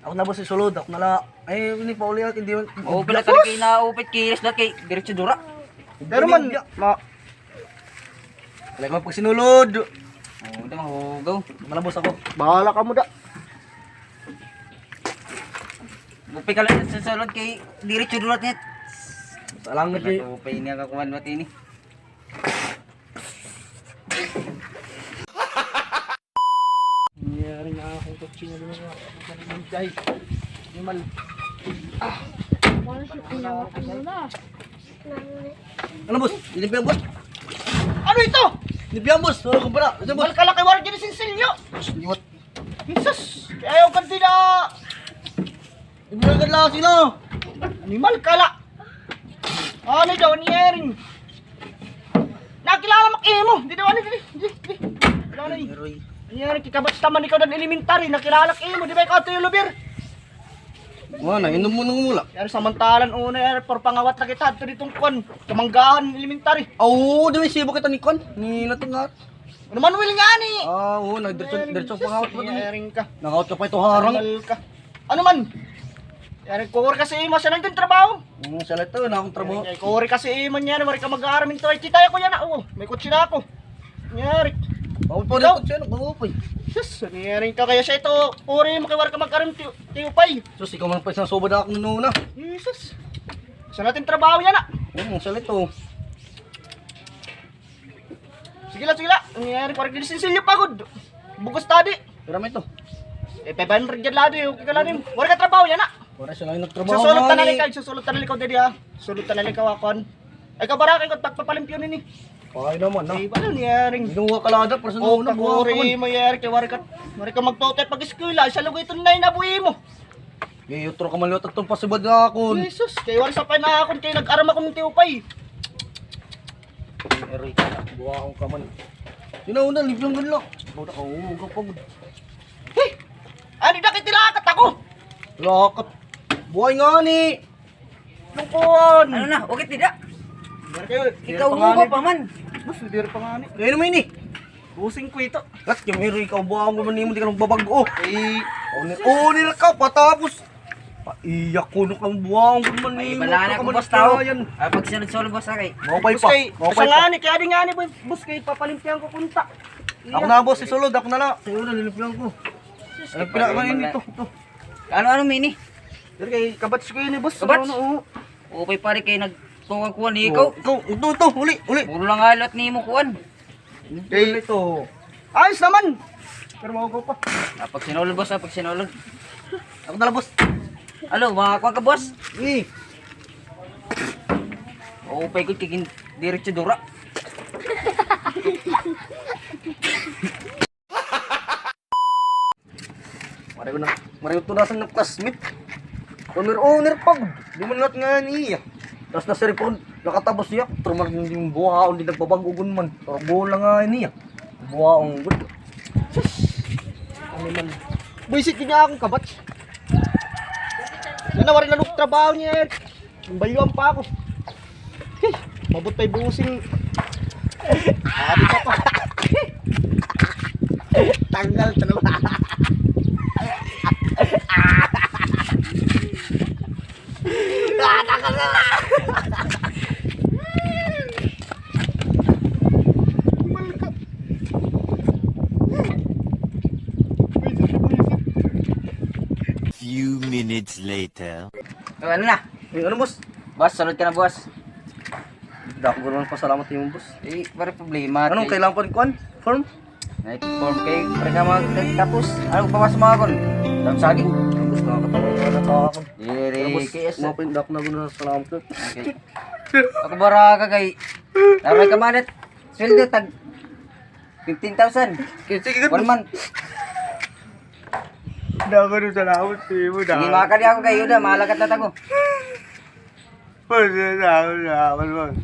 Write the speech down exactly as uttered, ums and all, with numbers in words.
Ako na, boss, isulod. Ako na la. Ay, ini pa uli, hindi man. Oo, pila ka kay naupit, kilos na kay diretso dura. Pero man, ma- Wala man pagsinulod. Oo, ito, mahugaw. Malabos ako. Bahala ka mo da. Upay ka la sa sulod kay diretso dura nit. Salangot, eh. Upay niya kakuan mati ini. Nangyari nga akong kutsilyo na mga kapatid, guys. Animal. Ah. Ano, boss? Nilipian, boss? Ano ito? Nilipian, boss. Ano ka, bra? Ano, boss? Animal ka, laki, wala dyan, sinsilyo. Liwat. Jesus! Ayaw ka din, ah. Ibuhay ka lang sila. Animal ka la. Ano daw, ano yaring? Nakilala mo imo. Di daw, ano, di, di, di. Wala na, eh. Ano yaring, kikabats naman ikaw ng elementary. Nakilala ko imo. Di ba ikaw ito yung lubir? Wala na, inom mo nang mula. Pero samantalan, una, yari, por pangawat na kita. Ito ditong kwan. Kamanggahan, elementary. Oo, di ba, sibo kita ni kwan? Ni natin nga. Ano, Manuel nga ni? Ah, oo, nagdiretso, diretso pa nga ako. Yaring ka. Nangawat ka pa ito harang. Manuel ka. Ano man? Yaring kuwar kasi imo, siya nagtin trabaho. Hmm, siya lang ito, na akong trabaho. Yaring kuwar kasi imo niya, wari ka mag-aaram ito. Ay, kita ko yan, ah, oo. May kutsi na ako. Yari. Ako pa rin kutsi, ano, ako pa. Sus, ano yaring ka kaya siya ito? Puri mo kay wari ka mag-aaram, tiyo, tiyo pay. Sus, ikaw man pa isang soba na akong nuna. Jesus. Siya natin trabaho yan, ah. Hmm, siya lang ito. Sige la, sige la. Ano yaring, parang kinisinsilyo pa gud. Bugos tadi. Pira man ito? Eh, five hundred yan lagi, okay ka lagi. Wala ka trabaho yan, ah. Wala siya lang nagtrabaho. Susulot ka na likaw, susulot ka na likaw didi, ah. Susulot ka na likaw, akon. Ay, kabaraka ko, pagpapalimpyo nini. Ay naman, ah. Ay, wala niyaring. Ginawa ka lagi, pero sa nuna, buha ka man. Pakuri mo, yari, kay wari ka, wari ka magtutoy pag-eskwela, sa lugi ito na inabuhi mo. Yay, utro ka man liwat itong pasibad nga akon. Jesus, kay wari sa pay na akon, kay nag-aram akon ng tiupay. Eroy ka na, buhaon ka man. Sinauna, libyang ganla. Buta ka, huhugaw pa gud. Hey! Ano da, kay tilakat ako? Lakat. Buhay nga ni. Lungkon. Ano na, okay, tida. Ikaw, hugaw pa man. Bus, diri pa nga ni. Kaya naman ini. Busing ko ito. Kat, yung iri, ikaw, buhaon ko man nimo, di ka nagbabago. Eh, oh, ni, oh, nila ka, patapos. Paiyak ko, no, kang buhaon ko man nimo. Ay, bala na ko, boss, tao. Ay, pag sunod-sunod, boss, kay. Maupay pa. Maupay pa. Kaya di nga ni, boss, kay papalimpyang ko kunta. Ako na, boss, isulod, ako na la. Sa'yo na, lilimpyang ko. Ay, pila ka ini, ito, ito. Ano, ano, mini? Diri kay kabats ko ini, boss. Kabats? Ano, oo. Upay pare kay nagkuha-kuha ni ikaw. Ito, ito, ito, uli, uli. Puro lang alat nimo kuan. Kay ito. Ayos naman. Pero maugaw pa. Ah, pag sinulod, boss, ah, pag sinulod. Ako na la, boss. Alo, makakuha ka, boss? Eh. Upay ko, kay diretso dura. Maray ko na, maray ko tunasan ng classmate. Owner, owner pa gud. Di man ngat nga niya. Tapos na cellphone, nakatapos niya. Truman hindi mo buhaon, di nagbabago gun man. Pero buhaon lang nga niya. Buhaon gud. Sus. Ano man. Buisit gid nga akong kabat. Yan na, wari na luk trabaho niya, eh. Ang bayuan pa ako. Hey, mabutay busing. Abi ka pa. Tanggal, tanggal. Ah, tanggal na. Few minutes later. Oh, ano na? Eh, ano, boss? Boss, sulod ka na, boss. Dako ko naman pasalamat nimo, boss. Eh, pare, problema. Anong kailangan ko, kuan? Form? Ay, form kay, pare ka mag-, tapos, ano, bawas mo ako. Tapos saging. Tapos nakakatawa ka na ako. Diri, boss, K S. Mapindak na ko na salamat ko. Okay. Ako baraka kay, naray ka manit. Sweldo, tag fifteen thousand. Sige, sige. One month. Dako na salamat sa imo, dako. Hindi makakali ako kayo na, mahalagat na tako. Wala na ako, salamat, boss.